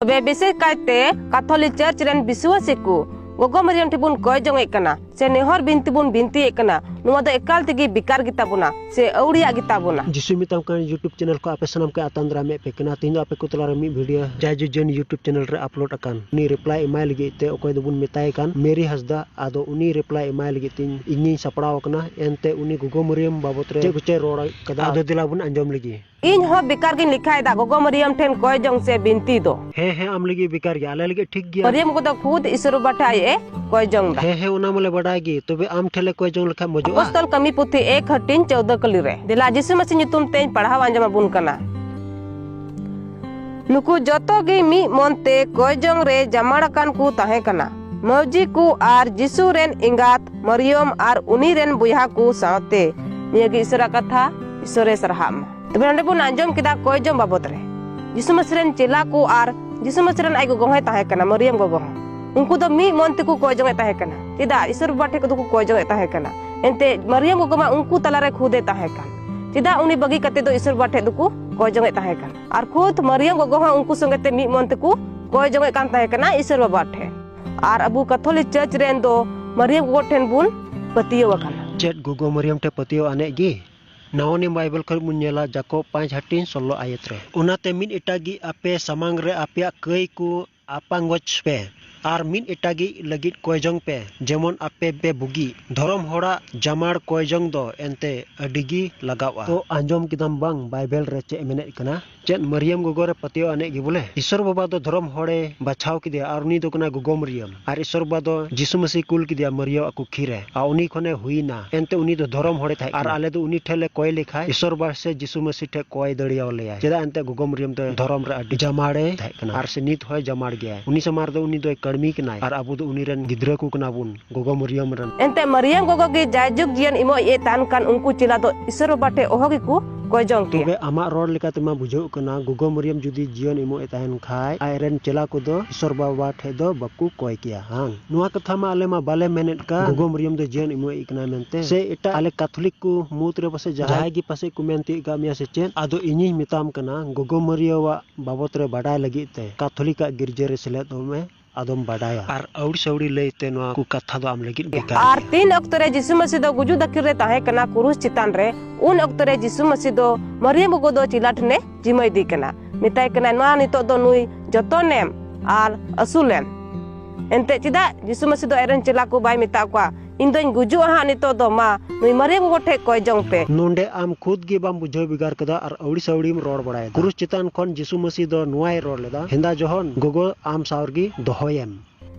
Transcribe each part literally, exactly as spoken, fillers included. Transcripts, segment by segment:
ᱛᱚᱵᱮ ᱵᱤᱥᱮᱥ ᱠᱟᱭᱛᱮ ᱠᱟᱛᱷᱚᱞᱤᱠ ᱪᱟᱨᱪ ᱨᱮᱱ ᱵᱤᱥᱣᱟᱥᱤ ᱠᱚ ᱜᱚᱜᱚ ᱢᱟᱨᱤᱭᱟᱢ ᱴᱷᱮᱱ ᱵᱚᱱ ᱠᱚᱭ ᱡᱚᱝ ᱮᱫ ᱠᱟᱱᱟ ᱥᱮ ᱱᱮᱦᱚᱨ ᱵᱤᱱᱛᱤ ᱵᱚᱱ ᱵᱤᱱᱛᱤᱭᱮᱫ ᱠᱟᱱᱟ, ᱱᱚᱣᱟ ᱫᱚ ᱮᱠᱟᱞ ᱛᱮᱜᱮ ᱵᱮᱠᱟᱨ ᱜᱮᱛᱟ ᱵᱚᱱᱟ ᱥᱮ ᱟᱹᱣᱲᱤᱭᱟᱜ ᱜᱮᱛᱟ ᱵᱚᱱᱟ᱾ ᱡᱤᱥᱩᱭ ᱢᱮᱛᱟᱢ ᱠᱟᱱ YouTube ᱪᱮᱱᱮᱞ ᱠᱷᱚᱱ ᱟᱯᱮ ᱥᱟᱱᱟᱢ ᱠᱚ ᱟᱛᱟᱝ ᱫᱟᱨᱟᱢᱮᱫ ᱯᱮ ᱠᱟᱱᱟ᱾ ᱛᱮᱦᱮᱧ ᱫᱚ ᱟᱯᱮ ᱠᱚ ᱛᱟᱞᱟᱨᱮ ᱢᱤᱫ ᱵᱷᱤᱰᱤᱭᱳ ᱡᱟᱭ ᱡᱩᱡᱟᱹᱱ YouTube ᱪᱮᱱᱮᱞ ᱨᱮ ᱟᱯᱞᱳᱰ ᱟᱠᱟᱱ, ᱩᱱᱤ ᱨᱤᱯᱞᱟᱭ ᱮᱢᱟᱭ ᱞᱟᱹᱜᱤᱫ ᱛᱮ ᱚᱠᱚᱭ ᱫᱚᱵᱚᱱ ᱢᱮᱛᱟᱭ ᱠᱟᱱ ᱢᱮᱨᱤ ᱦᱟᱸᱥᱫᱟ᱾ ᱟᱫᱚ ᱩᱱᱤ ᱨᱤᱯᱞᱟᱭ ᱮᱢᱟᱭ ᱞᱟᱹᱜᱤᱫ ᱛᱤᱧ ᱤᱧᱤᱧ ᱥᱟᱯᱲᱟᱣ ᱟᱠᱟᱱᱟ᱾ ᱮᱱᱛᱮ ᱩᱱᱤ ᱜᱚᱜᱚ ᱢᱟᱨᱤᱭᱟᱢ ᱵᱟᱵᱚᱛ ᱨᱮ ᱪᱮᱫ ᱠᱚᱪᱚᱭ ᱨᱚᱲ ᱟᱠᱟᱫᱟ, ᱟᱫᱚ ᱫᱮᱞᱟ ᱵᱚᱱ ᱟᱸᱡᱚᱢ ᱞᱮᱜᱮ᱾ ᱤᱧ ᱦᱚᱸ ᱵᱮᱠᱟᱨ ᱜᱤᱧ ᱞᱮᱠᱷᱟᱭᱮᱫᱟ ᱜᱚᱜᱚ ᱢᱟᱨᱤᱭᱟᱢ ᱴᱷᱮᱱ ᱠᱚᱭ ᱡᱚᱝ ᱥᱮ ᱵᱤᱱᱛᱤ ᱫᱚ᱾ ᱦᱮᱸ, ᱦᱮᱸ, ᱟᱢ ᱞᱟᱹᱜᱤᱫ ᱵᱮᱠᱟᱨ ᱜᱮᱭᱟ, ᱟᱞᱮ ᱞᱟᱹᱜᱤᱫ ᱴᱷᱤᱠ ᱜᱮᱭᱟ᱾ ᱢᱟᱨᱤᱭᱟᱢ ᱜᱚᱜᱚ ᱫᱚ ᱠᱷᱩᱫ ᱤᱥᱚᱨ ᱵᱟᱵᱟ ᱴᱷᱮᱱ ᱟᱡ ᱮ ᱠᱚᱭ ᱡᱚᱝ ᱫᱟ᱾ ᱦᱮᱸ, ᱦᱮᱸ, ᱚᱱᱟ ᱢᱟᱞᱮ ᱵᱟᱰᱟᱭ ᱜᱮ, ᱛᱚᱵᱮ ᱟᱢ ᱴᱷᱮᱱ ᱞᱮ ᱠᱚᱭ ᱡᱚᱝ ᱞᱮᱠᱷᱟᱱ ᱢᱚᱡᱚᱜᱼᱟ? ᱟᱯᱚᱥᱛᱚᱞ ᱠᱟᱹᱢᱤ ᱯᱩᱛᱷᱤ ᱮᱠ ᱦᱟᱹᱴᱤᱧ ᱪᱳᱣᱫᱚ ᱠᱟᱹᱞᱤ ᱨᱮ᱾ ᱫᱮᱞᱟ ᱡᱤᱥᱩ ᱢᱟᱹᱥᱤ ᱧᱩᱛᱩᱢ ᱛᱮᱧ ᱯᱟᱲᱦᱟᱣ ᱟᱸᱡᱚᱢ ᱟᱵᱚᱱ ᱠᱟᱱᱟ᱾ ᱱᱩᱠᱩ ᱡᱚᱛᱚ ᱜᱮ ᱢᱤᱫ ᱢᱚᱱ ᱛᱮ ᱠᱚᱭ ᱡᱚᱝ ᱨᱮ ᱡᱟᱢᱟᱲ ᱟᱠᱟᱱ ᱠᱚ ᱛᱟᱦᱮᱸ ᱠᱟᱱᱟ, ᱢᱟᱹᱣᱡᱤ ᱠᱚ ᱟᱨ ᱡᱤᱥᱩ ᱨᱮᱱ ᱮᱸᱜᱟᱛ ᱢᱟᱨᱤᱭᱚᱢ ᱟᱨ ᱩᱱᱤ ᱨᱮᱱ ᱵᱚᱭᱦᱟ ᱠᱚ ᱥᱟᱶᱛᱮ᱾ ᱱᱤᱭᱟᱹ ᱜᱮ ᱤᱥᱚᱨᱟᱜ ᱠᱟᱛᱷᱟ, ᱤᱥᱚᱨᱮ ᱥᱟᱨᱦᱟᱜ ᱢᱟ᱾ ᱛᱚᱵᱮ ᱱᱚᱰᱮ ᱵᱚᱱ ᱟᱸᱡᱚᱢ ᱠᱮᱫᱟ ᱠᱚᱭ ᱡᱚᱝ ᱵᱟᱵᱚᱛ ᱨᱮ᱾ ᱡᱤᱥᱩ ᱢᱟᱹᱥᱤ ᱨᱮᱱ ᱪᱮᱞᱟ ᱠᱚ ᱟᱨ ᱡᱤᱥᱩ ᱢᱟᱹᱥᱤ ᱨᱮᱱ ᱟᱡ ᱜᱚᱜᱚ ᱦᱚᱸᱭ ᱛᱟᱦᱮᱸ ᱠᱟᱱᱟ, ᱢᱟᱨᱤᱭᱟᱢ ᱜᱚᱜᱚ ᱦᱚᱸ᱾ ᱩᱱᱠᱩ ᱫᱚ ᱢᱤᱫ ᱢᱚᱱ ᱛᱮᱠᱚ ᱠᱚᱭ ᱡᱚᱝ ᱮᱫ ᱛᱟᱦᱮᱸ ᱠᱟᱱᱟ᱾ ᱪᱮᱫᱟᱜ? ᱤᱥᱚᱨ ᱵᱟᱵᱟ ᱴᱷᱮᱡ ᱠᱚᱫᱚ ᱠᱚ ᱠᱚᱭ ᱡᱚᱝ ᱮᱫ ᱛᱟᱦᱮᱸ ᱠᱟᱱᱟ᱾ ᱮᱱᱛᱮ ᱢᱟᱨᱤᱭᱟᱢ ᱜᱚᱜᱚ ᱢᱟ ᱩᱱᱠᱩ ᱛᱟᱞᱟᱨᱮ ᱠᱷᱩᱫ ᱮ ᱛᱟᱦᱮᱸ ᱠᱟᱱ᱾ ᱪᱮᱫᱟᱜ ᱩᱱᱤ ᱵᱟᱹᱜᱤ ᱠᱟᱛᱮ ᱫᱚ ᱤᱥᱚᱨ ᱵᱟᱵᱟ ᱴᱷᱮᱡ ᱫᱚᱠᱚ ᱠᱚᱭ ᱡᱚᱝ ᱮᱫ ᱛᱟᱦᱮᱸ ᱠᱟᱱᱟ? ᱟᱨ ᱠᱷᱩᱫ ᱢᱟᱨᱤᱭᱟᱢ ᱜᱚᱜᱚ ᱦᱚᱸ ᱩᱱᱠᱩ ᱥᱚᱸᱜᱮ ᱛᱮ ᱢᱤᱫ ᱢᱚᱱ ᱛᱮᱠᱚ ᱠᱚᱭ ᱡᱚᱝ ᱮᱫ ᱠᱟᱱ ᱛᱟᱦᱮᱸ ᱠᱟᱱᱟ ᱤᱥᱚᱨ ᱵᱟᱵᱟ ᱴᱷᱮᱡ᱾ ᱟᱨ ᱟᱵᱚ ᱠᱟᱛᱷᱚᱞᱤᱠ ᱪᱟᱨᱪ ᱨᱮᱱ ᱫᱚ ᱢᱟᱨᱤᱭᱟᱢ ᱜᱚᱜᱚ ᱴᱷᱮᱱ ᱵᱚᱱ ᱯᱟᱹᱛᱭᱟᱹᱣ ᱟᱠᱟᱱᱟ᱾ ᱪᱮᱫ ᱜᱚᱜᱚ ᱢᱟᱨᱤᱭᱟᱢ ᱴᱷᱮᱱ ᱯᱟᱹᱛᱭᱟᱹᱣ ᱟᱱᱮᱡ ᱜᱮ? ᱱᱟᱣᱟ ᱱᱤᱭᱚᱢ ᱵᱟᱭᱵᱮᱞ ᱠᱷᱚᱱ ᱵᱚᱱ ᱧᱮᱞᱟ, ᱡᱟᱠᱚᱵ ᱯᱟᱸᱪ ᱦᱟᱹᱴᱤᱧ ᱥᱳᱞᱞᱳ ᱟᱭᱟᱛ ᱨᱮ, "ᱚᱱᱟᱛᱮ ᱢᱤᱫ ᱮᱴᱟᱜᱤᱡ ᱟᱯᱮ ᱥᱟᱢᱟᱝ ᱨᱮ ᱟᱯᱮᱭᱟᱜ ᱠᱟᱹᱭ ᱠᱚ ᱟᱯᱟᱝᱜᱚᱪ ᱯᱮ, ᱟᱨ ᱢᱤᱫ ᱮᱴᱟᱜᱤᱡ ᱞᱟᱹᱜᱤᱫ ᱠᱚᱭ ᱡᱚᱝ ᱯᱮ, ᱡᱮᱢᱚᱱ ᱟᱯᱮ ᱯᱮ ᱵᱩᱜᱤᱜ᱾ ᱫᱷᱚᱨᱚᱢ ᱦᱚᱲᱟᱜ ᱡᱟᱢᱟᱲ ᱠᱚᱭ ᱡᱚᱝ ᱫᱚ ᱮᱱᱛᱮ ᱟᱹᱰᱤ ᱜᱮ ᱞᱟᱜᱟᱣᱜᱼᱟ᱾" ᱛᱚ ᱟᱸᱡᱚᱢ ᱠᱮᱫᱟᱢ ᱵᱟᱝ, ᱵᱟᱭᱵᱮᱞ ᱨᱮ ᱪᱮᱫ ᱮ ᱢᱮᱱᱮᱫ ᱠᱟᱱᱟ? ᱪᱮᱫ ᱢᱟᱨᱤᱭᱟᱢ ᱜᱚᱜᱚ ᱨᱮ ᱯᱟᱹᱛᱭᱟᱹᱣ ᱟᱱᱮᱡ ᱜᱮ ᱵᱚᱞᱮ? ᱤᱥᱚᱨ ᱵᱟᱵᱟ ᱫᱚ ᱫᱷᱚᱨᱚᱢ ᱦᱚᱲᱮ ᱵᱟᱪᱷᱟᱣ ᱠᱮᱫᱮᱭᱟ ᱟᱨ ᱩᱱᱤ ᱫᱚ ᱠᱟᱱᱟ ᱜᱚᱜᱚ ᱢᱟᱨᱤᱭᱟᱢ᱾ ᱟᱨ ᱤᱥᱚᱨ ᱵᱟᱵᱟ ᱫᱚ ᱡᱤᱥᱩ ᱢᱟᱹᱥᱤ ᱠᱩᱞ ᱠᱮᱫᱮᱭᱟ ᱢᱟᱨᱤᱭᱟᱢ ᱟᱜ ᱠᱩᱠᱷᱤ ᱨᱮ᱾ ᱟᱨ ᱩᱱᱤ ᱠᱷᱚᱱᱮ ᱦᱩᱭᱱᱟ᱾ ᱮᱱᱛᱮ ᱩᱱᱤ ᱫᱚ ᱫᱷᱚᱨᱚᱢ ᱦᱚᱲᱮ ᱛᱟᱦᱮᱸ ᱠᱟᱱᱟ᱾ ᱟᱨ ᱟᱞᱮ ᱫᱚ ᱩᱱᱤ ᱴᱷᱮᱱ ᱞᱮ ᱠᱚᱭ ᱞᱮᱠᱷᱟᱡ ᱤᱥᱚᱨ ᱵᱟᱵᱟ ᱥᱮ ᱡᱤᱥᱩ ᱢᱟᱹᱥᱤ ᱴᱷᱮᱱ ᱠᱚᱭ ᱫᱟᱲᱮᱭᱟᱣ ᱞᱮᱭᱟ᱾ ᱪᱮᱫᱟᱜ? ᱮᱱᱛᱮ ᱜᱚᱜᱚ ᱢᱟᱨᱤᱭᱟᱢ ᱫᱚ ᱫᱷᱚᱨᱚᱢ ᱨᱮ ᱟᱹᱰᱤ ᱡᱟᱢᱟᱲᱮ ᱛᱟᱦᱮᱸ ᱠᱟᱱᱟ᱾ ᱟᱨ ᱥᱮ ᱱᱤᱛ ᱦᱚᱸᱭ ᱡᱟᱢᱟᱲ ᱜᱮᱭᱟᱭ᱾ ᱩᱱᱤ ᱥᱟᱢᱟᱝ ᱨᱮᱫᱚ ᱩᱱᱤ ᱫᱚᱭ ᱠᱟᱹᱲᱢᱤ ᱠᱟᱱᱟᱭ᱾ ᱟᱨ ᱟᱵᱚ ᱫᱚ ᱩᱱᱤ ᱨᱮᱱ ᱜᱤᱫᱽᱨᱟᱹ ᱠᱚ ᱠᱟᱱᱟ ᱵᱚᱱ᱾ ᱜᱚᱜᱚ ᱢᱟᱨᱤᱭᱟᱢ ᱨᱮᱱ᱾ ᱮᱱᱛᱮ ᱢᱟᱨᱤᱭᱟᱢ ᱜᱚᱜᱚ ᱜᱮ ᱡᱟᱭᱡᱩᱜᱽ ᱡᱤᱭᱚᱱ ᱮᱢᱚᱜ ᱮ ᱛᱟᱦᱮᱱ ᱠᱷᱟᱱ ᱩᱱᱠᱩ ᱪᱮᱞᱟ ᱫᱚ ᱤᱥᱚᱨ ᱵᱟᱵᱟ ᱴᱷᱮᱡ ᱚᱦᱚ ᱜᱮᱠᱚ ᱠᱚᱭ ᱡᱚᱝ ᱠᱮᱭᱟ᱾ ᱛᱚᱵᱮ ᱟᱢᱟᱜ ᱨᱚᱲ ᱞᱮᱠᱟᱛᱮ ᱢᱟ ᱵᱩᱡᱷᱟᱹᱜ ᱠᱟᱱᱟ, ᱜᱚᱜᱚ ᱢᱚᱨᱤᱭᱚᱢ ᱡᱩᱫᱤ ᱡᱤᱭᱚᱱ ᱮᱢᱚᱜ ᱮ ᱛᱟᱦᱮᱱ ᱠᱷᱟᱡ, ᱟᱡ ᱨᱮᱱ ᱪᱮᱞᱟ ᱠᱚᱫᱚ ᱤᱥᱚᱨ ᱵᱟᱵᱟ ᱴᱷᱮᱡ ᱫᱚ ᱵᱟᱠᱚ ᱠᱚᱭ ᱠᱮᱭᱟ, ᱦᱟᱝ? ᱱᱚᱣᱟ ᱠᱟᱛᱷᱟ ᱢᱟ ᱟᱞᱮ ᱢᱟ ᱵᱟᱞᱮ ᱢᱮᱱᱮᱫ ᱠᱟᱱ ᱜᱚᱜᱚ ᱢᱚᱨᱤᱭᱚᱢ ᱫᱚ ᱡᱤᱭᱚᱱ ᱮᱢᱚᱜ ᱠᱟᱱᱟᱭ ᱢᱮᱱᱛᱮ, ᱥᱮ ᱮᱴᱟᱜ ᱟᱞᱮ ᱠᱟᱛᱷᱚᱞᱤᱠ ᱠᱚ ᱢᱩᱫᱽ ᱨᱮ ᱯᱟᱥᱮᱡ ᱡᱟᱦᱟᱸᱭ ᱜᱮ ᱯᱟᱥᱮᱡ ᱠᱚ ᱢᱮᱱ ᱛᱤᱭᱳᱜ ᱠᱟᱜ ᱢᱮᱭᱟ ᱥᱮ ᱪᱮᱫ? ᱟᱫᱚ ᱤᱧᱤᱧ ᱢᱮᱛᱟᱢ ᱠᱟᱱᱟ, ᱜᱚᱜᱚ ᱢᱚᱨᱤᱭᱚᱢᱟᱜ ᱵᱟᱵᱚᱛ ᱨᱮ ᱵᱟᱰᱟᱭ ᱞᱟᱹᱜᱤᱫ ᱛᱮ ᱠᱟᱛᱷᱚᱞᱤᱠᱟᱜ ᱜᱤᱨᱡᱟᱹ ᱨᱮ ᱥᱮᱞᱮᱫᱚᱜ ᱢᱮ, ᱟᱫᱚᱢ ᱵᱟᱰᱟᱭᱟ᱾ ᱟᱨ ᱟᱹᱣᱲᱤ ᱥᱟᱹᱣᱲᱤ ᱞᱟᱹᱭ ᱛᱮ ᱱᱚᱣᱟ ᱠᱚ ᱠᱟᱛᱷᱟ ᱫᱚ ᱟᱢ ᱞᱟᱹᱜᱤᱫ ᱵᱮᱠᱟᱨ ᱟᱨ ᱜᱮᱭᱟ᱾ ᱛᱤᱱ ᱚᱠᱛᱚ ᱨᱮ ᱡᱤᱥᱩ ᱢᱟᱹᱥᱤ ᱫᱚ ᱜᱩᱡᱩᱜ ᱫᱟᱹᱠᱷᱤᱞ ᱨᱮ ᱛᱟᱦᱮᱸ ᱠᱟᱱᱟ ᱠᱩᱨᱩᱥ ᱪᱮᱛᱟᱱ ᱨᱮ, ᱩᱱ ᱚᱠᱛᱚ ᱨᱮ ᱡᱤᱥᱩ ᱢᱟᱹᱥᱤ ᱫᱚ ᱢᱟᱨᱤᱭᱟᱢ ᱜᱚᱜᱚ ᱫᱚ ᱪᱮᱞᱟ ᱴᱷᱮᱱᱮ ᱡᱤᱢᱟᱹᱭ ᱤᱫᱤ ᱠᱟᱱᱟ, ᱢᱮᱛᱟᱭ ᱠᱟᱱᱟᱭ, "ᱱᱚᱣᱟ ᱱᱤᱛᱚᱜ ᱫᱚ ᱱᱩᱭ ᱡᱚᱛᱚᱱᱮᱢ ᱟᱨ ᱟᱹᱥᱩᱞᱮᱢ᱾" ᱮᱱᱛᱮ ᱪᱮᱫᱟᱜ ᱡᱤᱥᱩ ᱢᱟᱹᱥᱤ ᱫᱚ ᱟᱡᱨᱮᱱ ᱪᱮᱞᱟ ᱠᱚ ᱵᱟᱭ ᱢᱮᱛᱟᱜ ᱠᱚᱣᱟ, "ᱤᱧ ᱫᱚᱧ ᱜᱩᱡᱩᱜᱼᱟ ᱦᱟᱸᱜ ᱱᱤᱛᱚᱜ ᱫᱚ, ᱢᱟ ᱱᱩᱭ ᱢᱟᱨᱤᱭᱟᱢ ᱜᱚᱜᱚ ᱴᱷᱮᱡ ᱠᱚᱭ ᱡᱚᱝ ᱯᱮ"? ᱱᱚᱰᱮ ᱟᱢ ᱠᱷᱩᱫ ᱜᱮ ᱵᱟᱢ ᱵᱩᱡᱷᱟᱹᱣ ᱵᱷᱮᱜᱟᱨ ᱠᱟᱫᱟ ᱟᱨ ᱟᱹᱣᱲᱤ ᱥᱟᱹᱣᱲᱤᱢ ᱨᱚᱲ ᱵᱟᱲᱟᱭᱮᱫᱟ᱾ ᱠᱩᱨᱩᱥ ᱪᱮᱛᱟᱱ ᱠᱷᱚᱱ ᱡᱤᱥᱩ ᱢᱟᱹᱥᱤ ᱫᱚ ᱱᱚᱣᱟᱭ ᱨᱚᱲ ᱞᱮᱫᱟ, ᱦᱮᱸᱫᱟ ᱡᱚᱦᱚᱱ ᱜᱚᱜᱚ ᱟᱢ ᱥᱟᱶ ᱨᱮᱜᱮ ᱫᱚᱦᱚᱭᱮᱢ᱾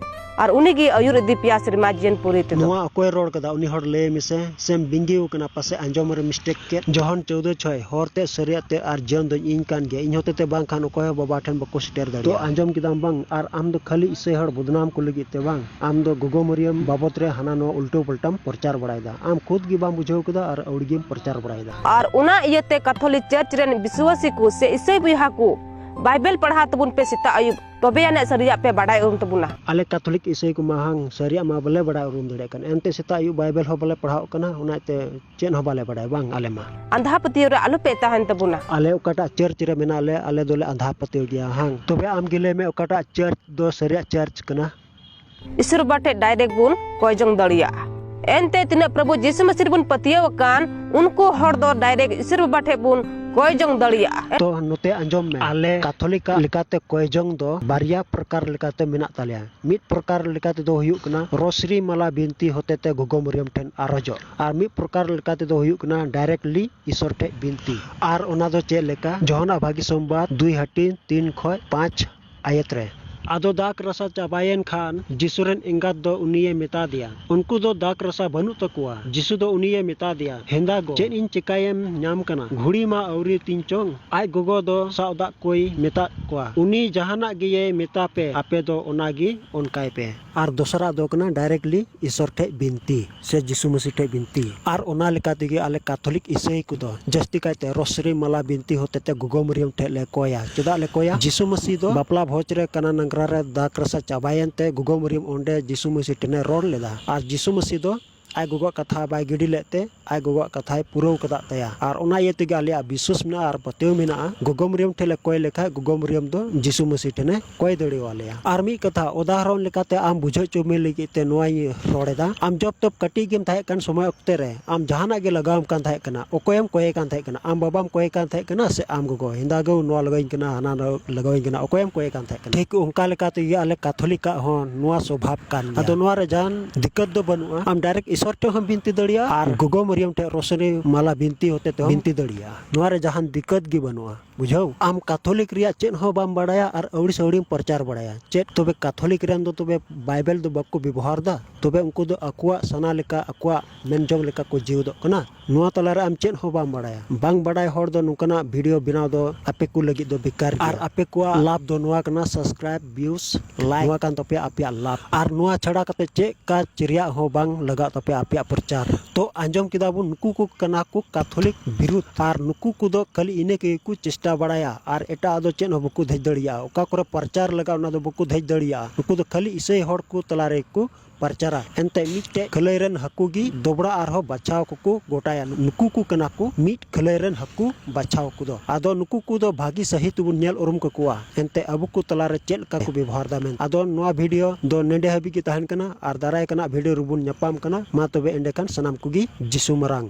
ᱟᱨ ᱩᱱᱤ ᱜᱮ ᱟᱹᱭᱩᱨ ᱤᱫᱤ ᱯᱮᱭᱟ ᱥᱮᱨᱢᱟ ᱡᱤᱭᱚᱱ ᱯᱩᱨᱤ ᱛᱮᱫᱚ᱾ ᱱᱚᱣᱟ ᱚᱠᱚᱭ ᱨᱚᱲ ᱠᱟᱫᱟ? ᱩᱱᱤ ᱦᱚᱲ ᱞᱟᱹᱭ ᱢᱮᱥᱮ, ᱥᱮᱢ ᱵᱤᱸᱜᱤᱣ ᱠᱟᱱᱟ, ᱯᱟᱥᱮ ᱟᱸᱡᱚᱢ ᱨᱮ mistake ᱠᱮᱫ᱾ ᱡᱚᱦᱚᱱ ᱪᱳᱣᱫᱚ ᱪᱷᱚᱭ, ᱦᱚᱨ ᱛᱮ, ᱥᱟᱹᱨᱤᱭᱟᱜ ᱛᱮ ᱟᱨ ᱡᱤᱭᱚᱱ ᱫᱚᱧ ᱤᱧ ᱠᱟᱱ ᱜᱮᱭᱟ, ᱤᱧ ᱦᱚᱛᱮ ᱛᱮ ᱵᱟᱝᱠᱷᱟᱱ ᱚᱠᱚᱭ ᱦᱚᱸ ᱵᱟᱵᱟ ᱴᱷᱮᱱ ᱵᱟᱠᱚ ᱥᱮᱴᱮᱨ ᱫᱟᱲᱮᱭᱟᱜᱼᱟ᱾ ᱛᱚ ᱟᱸᱡᱚᱢ ᱠᱮᱫᱟᱢ ᱵᱟᱝ? ᱟᱨ ᱟᱢ ᱫᱚ ᱠᱷᱟᱹᱞᱤ ᱤᱥᱟᱹᱭ ᱦᱚᱲ ᱵᱚᱫᱱᱟᱢ ᱠᱚ ᱞᱟᱹᱜᱤᱫ ᱛᱮ ᱵᱟᱝ, ᱟᱢ ᱫᱚ ᱜᱚᱜᱚ ᱢᱟᱨᱤᱭᱟᱢ ᱵᱟᱵᱚᱛ ᱨᱮ ᱦᱟᱱᱟ ᱱᱚᱣᱟ ᱩᱞᱴᱟᱹ ᱯᱟᱞᱴᱟᱢ ᱯᱨᱚᱪᱟᱨ ᱵᱟᱲᱟᱭᱮᱫᱟ᱾ ᱟᱢ ᱠᱷᱩᱫ ᱜᱮ ᱵᱟᱢ ᱵᱩᱡᱷᱟᱹᱣ ᱠᱟᱫᱟ ᱟᱨ ᱟᱹᱣᱲᱤ ᱜᱮᱢ ᱯᱨᱚᱪᱟᱨ ᱵᱟᱲᱟᱭᱮᱫᱟ᱾ ᱟᱨ ᱚᱱᱟ ᱤᱭᱟᱹᱛᱮ ᱠᱟᱛᱷᱚᱞᱤᱠ ᱪᱟᱨᱪ ᱨᱮᱱ ᱵᱤᱥᱣᱟᱥᱤ ᱠᱚ ᱥᱮ ᱤᱥᱟᱹᱭ ᱵᱚᱭᱦᱟ ᱠᱚ, ᱵᱟᱭᱵᱮᱞ ᱯᱟᱲᱦᱟᱣ ᱛᱟᱵᱚᱱ ᱯᱮ ᱥᱮᱛᱟᱜ ᱟᱹᱭᱩᱵ, ᱛᱚᱵᱮ ᱟᱹᱱᱤᱡ ᱥᱟᱹᱨᱤᱭᱟᱜ ᱯᱮ ᱵᱟᱰᱟᱭ ᱩᱨᱩᱢ ᱛᱟᱵᱚᱱᱟ᱾ ᱟᱞᱮ ᱠᱟᱛᱷᱚᱞᱤᱠ ᱤᱥᱟᱹᱭ ᱠᱚᱢᱟ ᱦᱟᱝ ᱥᱟᱹᱨᱤᱭᱟᱜ ᱢᱟ ᱵᱟᱞᱮ ᱵᱟᱰᱟᱭ ᱩᱨᱩᱢ ᱫᱟᱲᱮᱭᱟᱜ ᱠᱟᱱ, ᱮᱱᱛᱮ ᱥᱮᱛᱟᱜ ᱟᱹᱭᱩᱵ ᱵᱟᱭᱵᱮᱞ ᱦᱚᱸ ᱵᱟᱞᱮ ᱯᱟᱲᱦᱟᱣ ᱠᱟᱱᱟ, ᱚᱱᱟᱛᱮ ᱪᱮᱫ ᱦᱚᱸ ᱵᱟᱞᱮ ᱵᱟᱰᱟᱭᱟ ᱵᱟᱝ ᱟᱞᱮ ᱢᱟ᱾ ᱟᱸᱫᱷᱟ ᱯᱟᱹᱛᱭᱟᱹᱣ ᱨᱮ ᱟᱞᱚ ᱯᱮ ᱛᱟᱦᱮᱱ ᱛᱟᱵᱚᱱᱟ᱾ ᱟᱞᱮ ᱚᱠᱟᱴᱟᱜ ᱪᱟᱨᱪ ᱨᱮ ᱢᱮᱱᱟᱜ ᱞᱮ, ᱟᱞᱮ ᱫᱚᱞᱮ ᱟᱸᱫᱷᱟ ᱯᱟᱹᱛᱭᱟᱹᱣ ᱜᱮᱭᱟ ᱦᱟᱝ᱾ ᱛᱚᱵᱮ ᱟᱢ ᱜᱮ ᱞᱟᱹᱭ ᱢᱮ, ᱚᱠᱟᱴᱟᱜ ᱪᱟᱨᱪ ᱫᱚ ᱥᱟᱹᱨᱤᱭᱟᱜ ᱪᱟᱨᱪ ᱠᱟᱱᱟ? ᱤᱥᱚᱨ ᱵᱟᱵᱟ ᱴᱷᱮᱡ direct ᱵᱚᱱ ᱠᱚᱭ ᱡᱚᱝ ᱫᱟᱲᱮᱭᱟᱜᱼᱟ᱾ ᱮᱱᱛᱮ ᱛᱤᱱᱟᱹᱜ ᱯᱨᱚᱵᱷᱩ ᱡᱤᱥᱩ ᱢᱟᱹᱥᱤ ᱨᱮᱵᱚᱱ ᱯᱟᱹᱛᱭᱟᱹᱣ ᱟᱠᱟᱱ, ᱩᱱᱠᱩ ᱦᱚᱲ ᱫᱚ direct ᱤᱥᱚᱨ ᱵᱟᱵᱟ ᱴᱷᱮᱡ ᱵᱚᱱ ᱠᱚᱭ ᱡᱚᱝ ᱫᱟᱲᱮᱭᱟᱜᱼᱟ᱾ ᱛᱚ ᱱᱚᱛᱮ ᱟᱸᱡᱚᱢ ᱢᱮ, ᱟᱞᱮ ᱠᱟᱛᱷᱚᱞᱤᱠᱟᱜ ᱞᱮᱠᱟᱛᱮ ᱠᱚᱭ ᱡᱚᱝ ᱫᱚ ᱵᱟᱨᱭᱟ ᱯᱨᱚᱠᱟᱨ ᱞᱮᱠᱟᱛᱮ ᱢᱮᱱᱟᱜ ᱛᱟᱞᱮᱭᱟ᱾ ᱢᱤᱫ ᱯᱨᱚᱠᱟᱨ ᱞᱮᱠᱟ ᱛᱮᱫᱚ ᱦᱩᱭᱩᱜ ᱠᱟᱱᱟ ᱨᱚᱥᱨᱤ ᱢᱟᱞᱟ ᱵᱤᱱᱛᱤ ᱦᱚᱛᱮᱛᱮ ᱜᱚᱜᱚ ᱢᱟᱨᱤᱭᱟᱢ ᱴᱷᱮᱱ ᱟᱨᱚᱡᱚᱜ, ᱟᱨ ᱢᱤᱫ ᱯᱨᱚᱠᱟᱨ ᱞᱮᱠᱟ ᱛᱮᱫᱚ ᱦᱩᱭᱩᱜ ᱠᱟᱱᱟ directly ᱤᱥᱚᱨ ᱴᱷᱮᱡ ᱵᱤᱱᱛᱤ᱾ ᱟᱨ ᱚᱱᱟ ᱫᱚ ᱪᱮᱫ ᱞᱮᱠᱟ? ᱡᱚᱦᱚᱱᱟᱜ ᱵᱷᱟᱹᱜᱤ ᱥᱚᱢᱵᱟᱫ ᱫᱩᱭ ᱦᱟᱹᱴᱤᱧ ᱛᱤᱱ ᱠᱷᱚᱡ ᱯᱟᱸᱪ ᱟᱭᱟᱛ ᱨᱮ, ᱟᱫᱚ ᱫᱟᱜᱽ ᱨᱟᱥᱟ ᱪᱟᱵᱟᱭᱮᱱ ᱠᱷᱟᱱ ᱡᱤᱥᱩ ᱨᱮᱱ ᱮᱸᱜᱟᱛ ᱫᱚ ᱩᱱᱤᱭᱮ ᱢᱮᱛᱟ ᱫᱮᱭᱟ, ᱩᱱᱠᱩ ᱫᱚ ᱫᱟᱜᱽ ᱨᱟᱥᱟ ᱵᱟᱹᱱᱩᱜ ᱛᱟᱠᱚᱣᱟ᱾ ᱡᱤᱥᱩ ᱫᱚ ᱩᱱᱤᱭᱮ ᱢᱮᱛᱟ ᱫᱮᱭᱟ, ᱦᱮᱸᱫᱟ ᱜᱚ, ᱪᱮᱫ ᱤᱧ ᱪᱮᱠᱟᱭᱮᱢ ᱧᱟᱢ ᱠᱟᱱᱟ? ᱜᱷᱩᱲᱤ ᱢᱟ ᱟᱹᱣᱨᱤ ᱛᱤᱧ ᱪᱚᱝ᱾ ᱟᱡ ᱜᱚᱜᱚ ᱫᱚ ᱥᱟᱵ ᱫᱟᱜ ᱠᱚᱭ ᱢᱮᱛᱟᱫ ᱠᱚᱣᱟ, ᱩᱱᱤ ᱡᱟᱦᱟᱱᱟᱜ ᱜᱮᱭᱮ ᱢᱮᱛᱟ ᱯᱮ, ᱟᱯᱮ ᱫᱚ ᱚᱱᱟ ᱜᱮ ᱚᱱᱠᱟᱭ ᱯᱮ᱾ ᱟᱨ ᱫᱚᱥᱨᱟ ᱫᱚ ᱠᱟᱱᱟ directly ᱤᱥᱚᱨ ᱴᱷᱮᱡ ᱵᱤᱱᱛᱤ ᱥᱮ ᱡᱤᱥᱩ ᱢᱟᱹᱥᱤ ᱴᱷᱮᱡ ᱵᱤᱱᱛᱤ᱾ ᱟᱨ ᱚᱱᱟ ᱞᱮᱠᱟ ᱛᱮᱜᱮ ᱟᱞᱮ ᱠᱟᱛᱷᱚᱞᱤᱠ ᱤᱥᱟᱹᱭ ᱠᱚᱫᱚ ᱡᱟᱹᱥᱛᱤ ᱠᱟᱭᱛᱮ ᱨᱚᱥᱟᱨᱤ ᱢᱟᱞᱟ ᱵᱤᱱᱛᱤ ᱦᱚᱛᱮ ᱛᱮ ᱜᱚᱜᱚ ᱢᱟᱹᱨᱤᱭᱟᱹᱢ ᱴᱷᱮᱡ ᱞᱮ ᱠᱚᱭᱟ᱾ ᱪᱮᱫᱟᱜ ᱞᱮ ᱠᱚᱭᱟ? ᱡᱤᱥᱩ ᱢᱟᱹᱥᱤ ᱫᱚ ᱵᱟᱯᱞᱟ ᱵᱷᱚᱡᱽ ᱨᱮ ᱠᱟᱱᱟ ᱱᱟᱝᱜᱽᱨᱟ ᱨᱮ ᱫᱟᱜᱽ ᱨᱟᱥᱟ ᱪᱟᱵᱟᱭᱮᱱ ᱛᱮ ᱜᱚᱜᱚ ᱢᱟᱹᱨᱤᱭᱟᱹᱢ ᱚᱸᱰᱮ ᱡᱤᱥᱩ ᱢᱟᱹᱥᱤ ᱴᱷᱮᱱᱮ ᱨᱚᱲ ᱞᱮᱫᱟ᱾ ᱟᱨ ᱡᱤᱥᱩ ᱢᱟᱹᱥᱤ ᱫᱚ ᱟᱡ ᱜᱚᱜᱚᱣᱟᱜ ᱠᱟᱛᱷᱟ ᱵᱟᱭ ᱜᱤᱰᱤ ᱞᱮᱫ ᱛᱮ ᱟᱡ ᱜᱚᱜᱚᱣᱟᱜ ᱠᱟᱛᱷᱟᱭ ᱯᱩᱨᱟᱹᱣ ᱠᱟᱫᱟᱜ ᱛᱟᱭᱟ᱾ ᱟᱨ ᱚᱱᱟ ᱤᱭᱟᱹ ᱛᱮᱜᱮ ᱟᱞᱮᱭᱟᱜ ᱵᱤᱥᱣᱟᱥ ᱢᱮᱱᱟᱜᱼᱟ ᱟᱨ ᱯᱟᱹᱛᱭᱟᱹᱣ ᱢᱮᱱᱟᱜᱼᱟ, ᱜᱚᱜᱚ ᱢᱟᱹᱨᱤᱭᱟᱹᱢ ᱴᱷᱮᱡ ᱞᱮ ᱠᱚᱭ ᱞᱮᱠᱷᱟᱡ ᱜᱚᱜᱚ ᱢᱟᱹᱨᱤᱭᱟᱹᱢ ᱫᱚ ᱡᱤᱥᱩ ᱢᱟᱹᱥᱤ ᱴᱷᱮᱱᱮ ᱠᱚᱭ ᱫᱟᱲᱮᱣᱟᱞᱮᱭᱟ᱾ ᱟᱨ ᱢᱤᱫ ᱠᱟᱛᱷᱟ, ᱩᱫᱟᱦᱚᱨᱚᱱ ᱞᱮᱠᱟᱛᱮ ᱟᱢ ᱵᱩᱡᱷᱟᱹᱣ ᱦᱚᱪᱚ ᱢᱮ ᱞᱟᱹᱜᱤᱫ ᱛᱮ ᱱᱚᱣᱟᱧ ᱨᱚᱲ ᱮᱫᱟ᱾ ᱟᱢ ᱡᱚᱵ ᱛᱚᱵ ᱠᱟᱹᱴᱤᱡ ᱜᱮᱢ ᱛᱟᱦᱮᱸ ᱠᱟᱱ ᱥᱚᱢᱚᱭ ᱚᱠᱛᱮ ᱨᱮ ᱟᱢ ᱡᱟᱦᱟᱱᱟᱜ ᱜᱮ ᱞᱟᱜᱟᱣᱟᱢ ᱠᱟᱱ ᱛᱟᱦᱮᱸ ᱠᱟᱱᱟ, ᱚᱠᱚᱭᱮᱢ ᱠᱚᱭᱮ ᱠᱟᱱ ᱛᱟᱦᱮᱸ ᱠᱟᱱᱟ? ᱟᱢ ᱵᱟᱵᱟᱢ ᱠᱚᱭᱮ ᱠᱟᱱ ᱛᱟᱦᱮᱸ ᱠᱟᱱᱟ ᱥᱮ ᱟᱢ ᱜᱚᱜᱚ, ᱦᱮᱸᱫᱟ ᱜᱚ ᱱᱚᱣᱟ ᱞᱟᱜᱟᱣᱤᱧ ᱠᱟᱱᱟ, ᱦᱟᱱᱟ ᱱᱚᱣᱟ ᱞᱟᱜᱟᱣᱤᱧ ᱠᱟᱱᱟ, ᱚᱠᱚᱭᱮᱢ ᱠᱚᱭᱮ ᱠᱟᱱ ᱛᱟᱦᱮᱸ ᱠᱟᱱᱟ? ᱴᱷᱤᱠ ᱚᱱᱠᱟ ᱞᱮᱠᱟ ᱛᱮᱜᱮ ᱟᱞᱮ ᱠᱟᱛᱷᱚᱞᱤᱠᱟᱜ ᱦᱚᱸ ᱱᱚᱣᱟ ᱥᱚᱵᱷᱟᱵ ᱠᱟᱱ ᱜᱮᱭᱟ᱾ ᱟᱫᱚ ᱱᱚᱣᱟ ᱨᱮ ᱡᱟᱦᱟᱱ ᱫᱤᱠᱠᱟᱛ ᱫᱚ ᱵᱟᱹᱱᱩᱜᱼᱟ᱾ ᱟᱢ direct ᱤᱥᱚᱨ ᱴᱷᱮᱱ ᱦᱚᱸᱢ ᱵᱤᱱᱛᱤ ᱫᱟᱲᱮᱭᱟᱜᱼᱟ ᱟᱨ ᱜᱚᱜᱚ ᱢᱟᱹᱨᱤᱭᱟᱹᱢ ᱴᱷᱮᱱ ᱨᱚᱥᱟᱨᱤ ᱢᱟᱞᱟ ᱵᱤᱱᱛᱤ ᱦᱚᱛᱮ ᱛᱮᱦᱚᱸ ᱵᱤᱱᱛᱤ ᱫᱟᱲᱮᱭᱟᱜᱼᱟ᱾ ᱱᱚᱣᱟ ᱨᱮ ᱡᱟᱦᱟᱱ ᱫᱤᱠᱠᱟᱛ ᱜᱮ ᱵᱟᱹᱱᱩᱜᱼᱟ᱾ ᱵᱩᱡᱷᱟᱹᱣ? ᱟᱢ ᱠᱟᱛᱷᱚᱞᱤᱠ ᱨᱮᱭᱟᱜ ᱪᱮᱫ ᱦᱚᱸ ᱵᱟᱢ ᱵᱟᱲᱟᱭᱟ ᱟᱨ ᱟᱹᱣᱲᱤ ᱥᱟᱹᱣᱲᱤᱢ ᱯᱨᱚᱪᱟᱨ ᱵᱟᱲᱟᱭᱟ᱾ ᱪᱮᱫ ᱛᱚᱵᱮ ᱠᱟᱛᱷᱚᱞᱤᱠ ᱨᱮᱱ ᱫᱚ ᱛᱚᱵᱮ ᱵᱟᱭᱵᱮᱞ ᱫᱚ ᱵᱟᱠᱚ ᱵᱮᱵᱚᱦᱟᱨ ᱫᱟ? ᱛᱚᱵᱮ ᱩᱱᱠᱩ ᱫᱚ ᱟᱠᱚᱣᱟᱜ ᱥᱟᱱᱟ ᱞᱮᱠᱟ, ᱟᱠᱚᱣᱟᱜ ᱢᱮᱱ ᱡᱚᱝ ᱞᱮᱠᱟ ᱠᱚ ᱡᱤᱣᱮᱫᱚᱜ ᱠᱟᱱᱟ᱾ ᱱᱚᱣᱟ ᱛᱟᱞᱟᱨᱮ ᱟᱢ ᱪᱮᱫ ᱦᱚᱸ ᱵᱟᱢ ᱵᱟᱲᱟᱭᱟ᱾ ᱵᱟᱝ ᱵᱟᱲᱟᱭ ᱦᱚᱲ ᱫᱚ ᱱᱚᱝᱠᱟᱱᱟᱜ video ᱵᱮᱱᱟᱣ ᱫᱚ ᱟᱯᱮ ᱠᱚ ᱞᱟᱹᱜᱤᱫ ᱫᱚ ᱵᱮᱠᱟᱨ ᱜᱮᱭᱟ᱾ ᱟᱨ ᱟᱯᱮ ᱠᱚᱣᱟᱜ ᱞᱟᱵᱷ ᱫᱚ ᱱᱚᱣᱟ ᱠᱟᱱᱟ, subscribe, views, like, ᱱᱚᱣᱟ ᱠᱟᱱ ᱛᱟᱯᱮᱭᱟ ᱟᱯᱮᱭᱟᱜ ᱞᱟᱵᱷ᱾ ᱟᱨ ᱱᱚᱣᱟ ᱪᱷᱟᱲᱟ ᱠᱟᱛᱮ ᱪᱮᱫ ᱠᱟᱡᱽ ᱨᱮᱭᱟᱜ ᱦᱚᱸ ᱵᱟᱝ ᱞᱟᱜᱟᱜ ᱛᱟᱯᱮᱭᱟ ᱟᱯᱮᱭᱟᱜ ᱯᱨᱚᱪᱟᱨ᱾ ᱛᱚ ᱟᱸᱡᱚᱢ ᱠᱮᱫᱟ ᱵᱚᱱ, ᱱᱩᱠᱩ ᱠᱚ ᱠᱟᱱᱟ ᱠᱚ ᱠᱟᱛᱷᱚᱞᱤᱠ ᱵᱤᱨᱩᱫᱷ᱾ ᱟᱨ ᱱᱩᱠᱩ ᱠᱚᱫᱚ ᱠᱷᱟᱹᱞᱤ ᱤᱱᱟᱹ ᱠᱚᱜᱮ ᱠᱚ ᱪᱮᱥᱴᱟ ᱵᱟᱲᱟᱭᱟ ᱟᱨ ᱮᱴᱟᱜ ᱫᱚ ᱪᱮᱫ ᱦᱚᱸ ᱵᱟᱠᱚ ᱫᱷᱮᱡ ᱫᱟᱲᱮᱭᱟᱜᱼᱟ᱾ ᱚᱠᱟ ᱠᱚᱨᱮ ᱯᱨᱚᱪᱟᱨ ᱞᱟᱜᱟᱜ ᱚᱱᱟ ᱫᱚ ᱵᱟᱠᱚ ᱫᱷᱮᱡ ᱫᱟᱲᱮᱭᱟᱜᱼᱟ᱾ ᱱᱩᱠᱩ ᱫᱚ ᱠᱷᱟᱹᱞᱤ ᱤᱥᱟᱹᱭ ᱦᱚᱲ ᱠᱚ ᱛᱟᱞᱟ ᱨᱮ ᱠᱚ ᱯᱨᱚᱪᱟᱨᱟ᱾ ᱮᱱᱛᱮ ᱢᱤᱫᱴᱮᱡ ᱠᱷᱟᱹᱞᱟᱹᱭ ᱨᱮᱱ ᱦᱟᱹᱠᱩ ᱜᱮ ᱫᱚᱵᱲᱟ ᱟᱨᱦᱚᱸ ᱵᱟᱪᱷᱟᱣ ᱠᱚᱠᱚ ᱜᱚᱴᱟᱭᱟ᱾ ᱱᱩᱠᱩ ᱠᱚ ᱠᱟᱱᱟ ᱠᱚ ᱢᱤᱫ ᱠᱷᱟᱹᱞᱟᱹᱭ ᱨᱮᱱ ᱦᱟᱹᱠᱩ ᱵᱟᱪᱷᱟᱣ ᱠᱚᱫᱚ᱾ ᱟᱫᱚ ᱱᱩᱠᱩ ᱠᱚᱫᱚ ᱵᱷᱟᱹᱜᱤ ᱥᱟᱹᱦᱤ ᱛᱮᱵᱚᱱ ᱧᱮᱞ ᱩᱨᱩᱢ ᱠᱟᱠᱚᱣᱟ᱾ ᱮᱱᱛᱮ ᱟᱵᱚ ᱠᱚ ᱛᱟᱞᱟᱨᱮ ᱪᱮᱫ ᱞᱮᱠᱟ ᱠᱚ ᱵᱮᱵᱚᱦᱟᱨ ᱫᱟ ᱢᱮᱱᱛᱮ᱾ ᱟᱫᱚ ᱱᱚᱣᱟ video ᱫᱚ ᱱᱮᱰᱮ ᱦᱟᱹᱵᱤᱡ ᱜᱮ ᱛᱟᱦᱮᱱ ᱠᱟᱱᱟ ᱟᱨ ᱫᱟᱨᱟᱭ ᱠᱟᱱᱟ video ᱨᱮᱵᱚᱱ ᱧᱟᱯᱟᱢ ᱠᱟᱱᱟ᱾ ᱢᱟ ᱛᱚᱵᱮ ᱮᱸᱰᱮᱠᱷᱟᱱ ᱥᱟᱱᱟᱢ ᱠᱚᱜᱮ ᱡᱤᱥᱩ ᱢᱟᱨᱟᱝ᱾